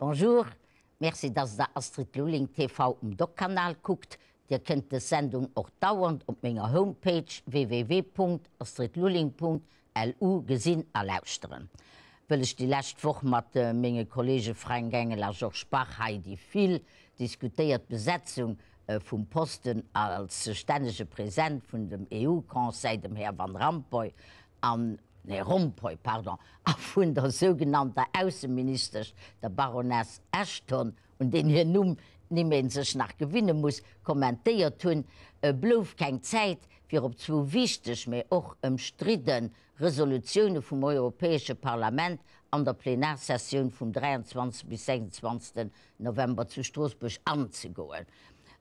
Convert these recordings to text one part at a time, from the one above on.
Bonjour, merci dass der Astrid Lulling TV um Doc-Kanal kuckt. Dir kënnt dës Sendung och dauernd op menger Homepage www.astridlulling.lu gesinn a lauschteren. Wëll ech déi lescht Woch mat menge Kollege Fränk Engel a Georges Bach hei déi vill diskutéiert Besetzung vum Posten als stännege Present vun dem EU-Conseil, dem Här Van Rampoy, an, nee, Rompuy, pardon, a vun der sougenannter Ausseministesch, der Baroness Ashton, un deen hir Numm Nimm ee sech nach gewinne muss, kommentéiert hunn, blouf keng Zäit, fir op zwou wichteg, mä och ëmstridde Resolutioune vum Europäesche Parlament an der Plenarsessioun vum 23 bis 26 November zu Stroossbuerg anzegoen.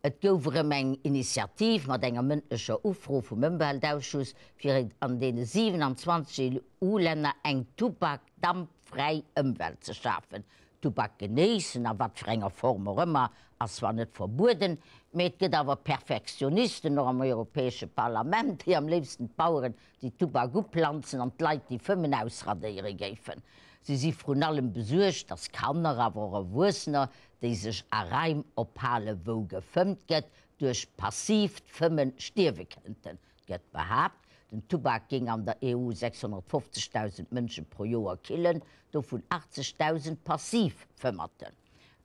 Et gouf erëm eng Initiativ mat enger mëndlecher Ufro vum Ëmweltausschuss, fir an deene 27 EU-Länner eng tubakdampfräi Ëmwelt ze schafen. Tubak genéissen, a wat fir enger Form och ëmmer, ass zwar net verbueden, mee et gëtt awer Perfektionisten, och am Europäesche Parlament, déi am léifsten d'Baueren, déi Tubak uplanzen, an d'Leit, déi fëmmen, ausradéiere géifen. Si si vrun allem besuergt, datt Kanner, awer och Erwuessener, déi sech a Raim ophale wou gefëmmt gëtt, duerch passiivt Fëmmen stierwe kënnten. Et gëtt behaapt, den Tubak géing an der EU 650.000 Mënsche pro Joer killen, dovun 80.000 passiv Fëmmerten.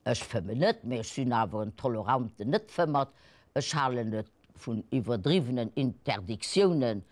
Ech fëmmen net, mee ech sinn awer en toleranten Net-Fëmmert. Ech halen et vun iwwerdriwwenen Interdiktiounen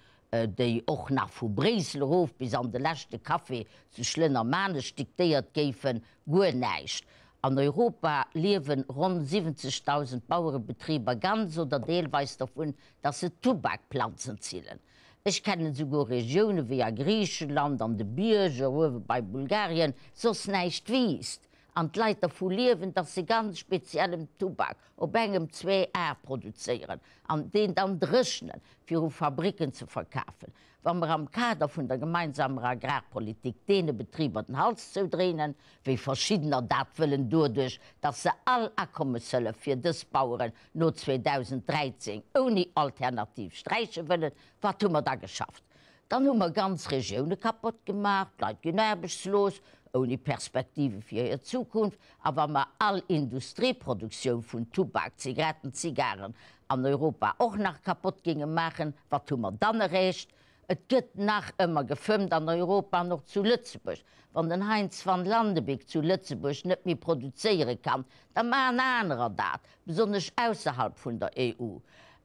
déi och nach vu Bréissel erof bis an de leschte Café zu Schlënnermanesch diktéiert géifen, guer näischt. An Europa liewen ronn 70.000 Bauerebetriber ganz oder deelweis dervun, dass se Tubakplanzen zillen. Ech kennen souguer Regioune wéi a Griichenland, an de Bierger uewe bei Bulgarien, soss näischt wiisst an d'Leit dervu liewen, dass se ganz speziellen Tubak op engem zwee Ar produzéieren an deen dann dréchnen, fir u Fabricken ze verkafen. Wa mer am Kader vun der gemeinsamer Agrarpolitik deene Betriber den Hals zoudréinen, wéi verschiddener dat wëllen doduerch, dass se all Akommeshëllef fir dës Baueren no 2013 ouni Alternativ sträiche wëllen, wat hu mer da geschafft? Dann hu mer ganz Regioune kapott gemaach, d'Leit ginn aarbechtslos, ouni Perspektive fir hir Zukunft. A wa mer all Industrieproduktioun vun Tubak, Zigaretten, Zigaren an Europa och nach kapott géinge maachen, wat hu mer dann erreecht? Et gëtt nach ëmmer gefëmmt an Europa an och zu Lëtzebuerg. Wann den Heinz van Landewyck zu Lëtzebuerg net méi produzéiere kann, da maachen anerer dat, besonnesch ausserhalb vun der EU.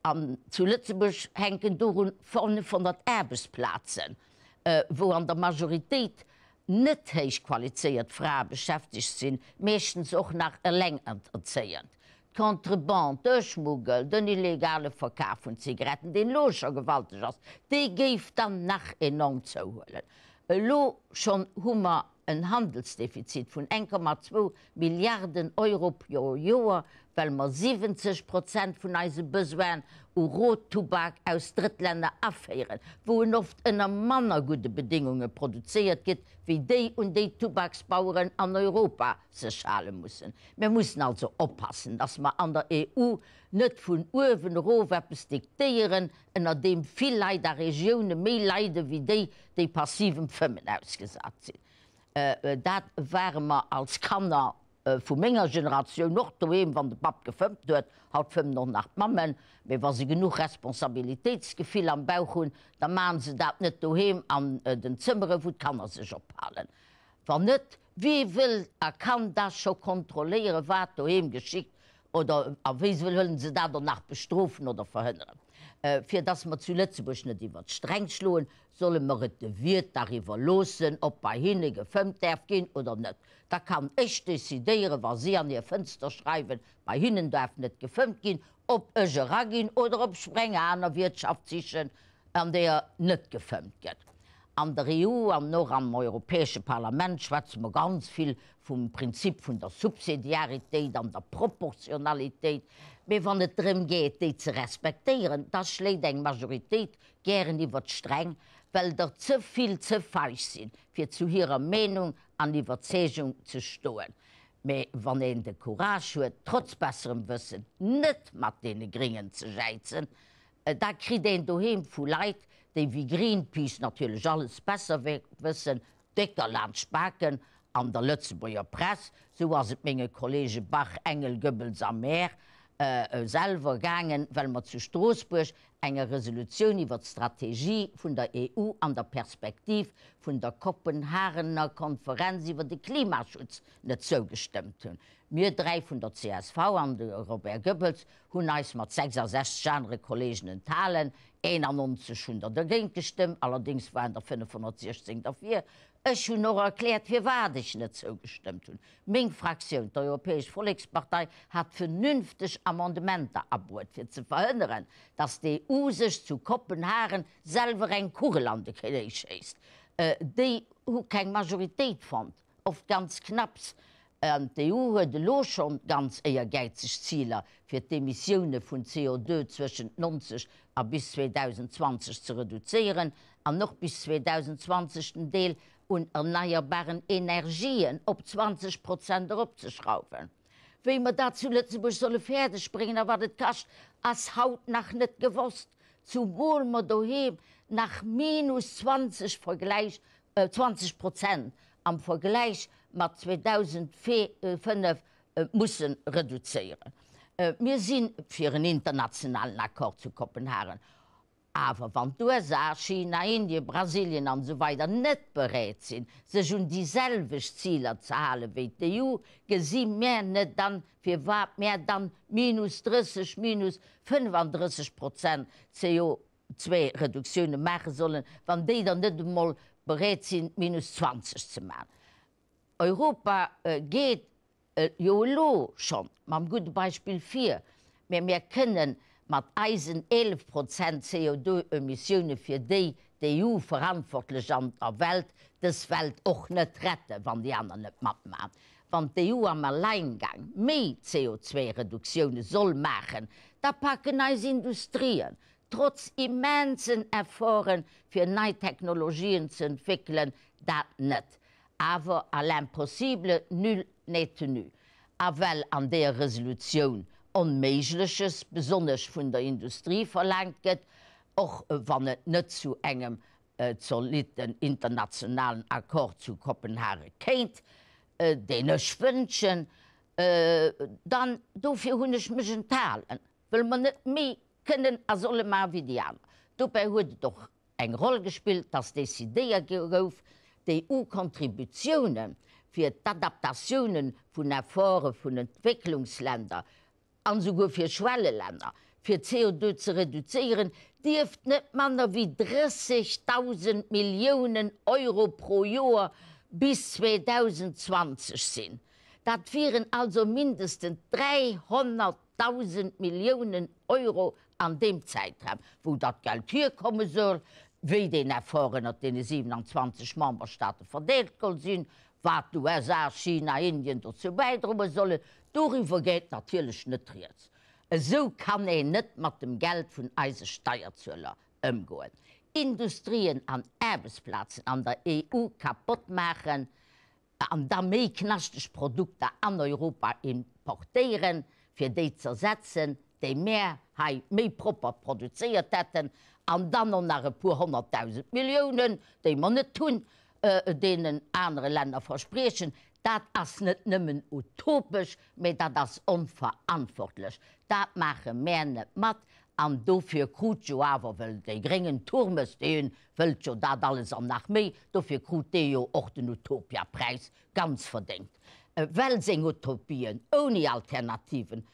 An zu Lëtzebuerg hänken dorun 500 Aarbechtsplazen, wou an der Majoritéit net héich qualizéiert Frae beschäftegt sinn, meeschtens och nach elengerzéiend. D'Contrebande, de Schmuggel, den illegale Verkaf vun Zigaretten, deen elo scho gewalteg ass, dee géif dann nach enorm zouhuelen. Elo schonn hu mer en Handelsdefizit vun 1,2 Milliarden Euro pro Joer, well mer 70 Prozent vun eise Besoinen u Rotubak aus Drëttlänner aféieren, wou en oft ënner manner gudde Bedéngunge produzéiert gëtt, wéi déi, un déi d'Tubaksbaueren an Europa sech hale mussen. Mir mussen also oppassen, dass mer an der EU net vun uewen erof eppes diktéieren, ënner deem vill Leit a Regioune méi leide wéi déi, déi passivem Fëmmen ausgesat sinn. Dat ware mer als Kanner vu menger Generatioun och doheem, wann de Papp gefëmmt huet. Haut fëmmen och nach d'Mammen, mee wa se genuch Responsabilitéitsgefill am Bauch hunn, da maachen se dat net doheem an den Zëmmere wou d'Kanner sech ophalen. Wann net, wie wëll a kann da scho kontrolléieren, wat doheem geschitt Oder a wéi wëllen se dat och nach bestrofen oder verhënneren? Fir dass mer zu Lëtzebuerg net iwwert d'Sträng schloen, solle mer et de Wiert dach iwwerloossen, ob bei hinne gefëmmt däerf ginn oder net. Da kann ech decidéieren, wa si an hir Fënster schreiwen, bei hinnen däerf net gefëmmt ginn, ob ech eraginn oder ob ech mer eng aner Wiertschaft sichen, an deeër net gefëmmt gëtt. An der EU an och am Europäesche Parlament schwätze mer ganz vill vum Prinzip vun der Subsidiaritéit an der Proportionalitéit, mee wann et drëm geet, déi ze respektéieren, da schléit eng Majoritéit gären iwwert d'Sträng, well der ze vill ze feig sinn, fir zu hirer Meenung an Iwwerzeegung ze stoen. Mee wann een de Courage huet, trotz besserem Wëssen net mat deene Gringen ze jäizen, Da kritt een doheem vu Leit, déi wéi Greenpeace natierlech alles besser wëssen, décker laanscht d'Baken. An der Lëtzebuerger Press, sou ass et menge Kollege Bach, Engel, Goebbels a mär selwer gaangen, well mer zu Stroossbuerg enger Resolutioun iwwer d'Strategie vun der EU an der Perspektiv vun der Kopenhagener Konferenz iwwer de Klimaschutz net zougestëmmt hunn. Mir 3 vun der csv an de Robert Goebbels hunn eis mat 66 anere Kollegen enthalen, 91 hunn der dergéint gestëmmt, allerdéngs waren der 516 derfir. Ech hunn och erkläert, firwat ech net zougestëmmt hunn. Meng Fraktioun, d'Europäesch Vollekspartei, hat vernünfteg Amendementer abruet, fir ze verhënneren, datt d'EU sech zu Kopenhagen selwer eng Kugel an de Knéi schéisst. Déi hu keng Majoritéit fonnt, oft ganz knapps. An d'EU huet elo schonn ganz éiergäizeg Ziler, fir d'Emissioune vun CO2 zwëschent 90 a bis 2020 ze reduzéieren an och bis 2020 den Deel un erneierbaren Energien op 20 Prozent eropzeschrauwen. Wéi mer dat zu Lëtzebuerg solle fäerdeg bréngen a wat et kascht, ass haut nach net gewosst, zumol mer doheem nach minus 20 Vergläich 20 Prozent am Vergläich mat 2005 musse reduzéieren. Mir si fir en internationalen Accord zu Kopenhagen. Awer wann d'USA, China, Indien, Brasilien an esou weider net bereet sinn, sech un déi selwecht Ziler ze hale wéi d'EU, gesi mär net an, firwat mär dann minus 30, minus 35 Prozent CO zwee Reduktioune maache sollen, wann déi der net emol bereet sinn, minus 20 ze maachen. Europa geet jo elo scho mam gudde Beispill vir, mä mir kënne mat eisen 11 Prozent CO2-Emissioune fir déi d'EU verantwortlech an der Welt, dës Welt och net retten, wann déi aner net matmaachen. Wann d'EU am Alleingang méi CO2-Reduktioune soll maachen, da packen eis Industrien, trotz immensen Efforten, fir nei Technologien ze entwéckelen, dat net. Awer à l'impossible, nul n'est tenu. A well an deeër Resolutioun Onméigleches, besonnesch vun der Industrie, verlaangt gëtt, och wann et net zu engem zolitten internationalen Accord zu Kopenhage kéint, deen ech wënschen, dann dofir hunn ech mech enthalen, wëll mer net méi kënnen a solle maachen wéi déi aner. Dobäi huet et och eng Roll gespillt, dass decidéiert gouf, d'EU-Kontributioune fir d'Adaptatioune vun Efforte vun Entwécklungsländer an esouguer fir Schwellelänner, fir CO2 ze reduzéieren, dierft net manner wéi 30.000 Milliounen Euro pro Joer bis 2020 sinn. Dat wieren also mindestens 300.000 Milliounen Euro an deem Zäitraum. Wou dat Geld hierkomme soll, wéi deen Effort ënnert deene 27 Memberstaate verdeelt goll sinn, wat d'USA, China, Indien dozou bäidroe sollen, doriwwer geet natierlech net rieds. Esou kann een net mat dem Geld vun eise Steierzueler ëmgoen. Industrien an Aarbechtsplazen an der EU kapott maachen, an da méi knaschteg Produkter an Europa importéieren, fir déi z'ersetzen, déi mär hei méi propper produzéiert hätten, an dann och nach e puer honnertdausend Milliounen, déi mer net hunn, deenen anere Länner verspriechen, dat ass net nëmmen utopesch, mä dat ass onverantwortlech. Dat maache mär net mat. An dofir krut jo awer, well dee gréngen Turmes, dee wëllt jo dat alles an nach méi, dofir krut dee jo och den Utopia-Präis, ganz verdéngt. Well seng Utopien ouni Alternativen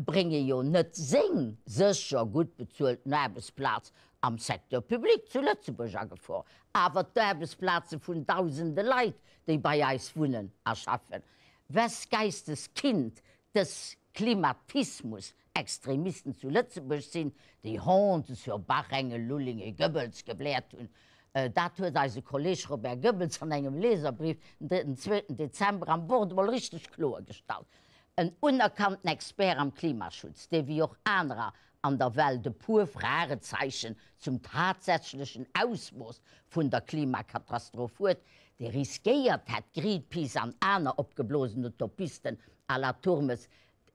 brénge jo net seng sécher gutt bezuelten Aarbechtsplaz am Secteur public zu Lëtzebuerg a Gefor, awer d'Aarbechtsplaze vun dausende Leit, déi bei eis wunnen a schaffen. Wes Geistes Kind dës Klimatismus Extremisten zu Lëtzebuerg sinn, déi Honte sur Bach, Engel, Lulling et Goebbels gebläert hunn. Dat huet eise Kolleg Robert Goebbels an engem Leserbrief den zweeten Dezember am Wort emol richteg kloer gestallt. En unerkannten Expert am Klimaschutz, dee wéi och anerer an der Welt e puer Fragezeichen zum tatsächlechen Ausmooss vun der Klimakatastroph huet, dee riskéiert hätt, Greenpeace an aner opgeblosen Utopisten à la Turmes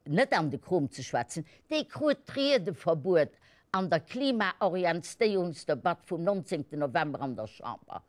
net an de Krom ze schwätzen, dee krut d'Riedeverbuet an der Klimaorientstéierungsdebatt vum 19 November an der Chamber.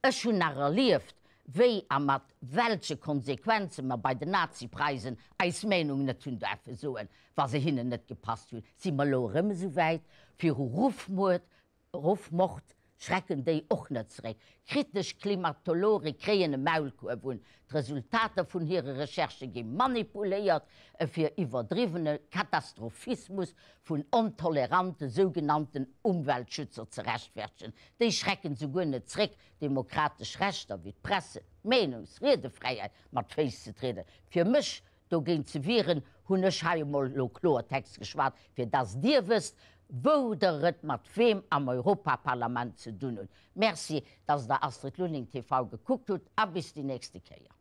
Ech hunn nach erlieft, Wéi a mat welche Konsequenze mer bei den Nazi-Preisen eis Meenung net hunn daerfe soen, wa se hinnen net gepasst hunn, si mer elo erëm esou wäit. Viru Ruffmuerd, Ruffmord schrecken déi och net zeréck. Kritesch Klimatologe kréien e Maulkuerf un, d'Resultater vun hire Recherchë gi manipuléiert fir iwwerdriwwene Katastrophismus vun ontolerante sougenannten Umweltschützer ze rechtfertegen. Déi schrecken souguer net zeréck, demokratesch Rechter wéi d'Presse-, d'Meenungs-, Riedefräiheit mat Féiss ze trieden. Fir mech dogéint ze wieren, hunn ech hei emol elo Kloertext geschwat, fir dass Dir wësst, wou Der et mat weem am Europaparlament ze dunn hutt. Merci, dass Der Astrid Lulling TV gekuckt hutt a bis déi nächste Kéier.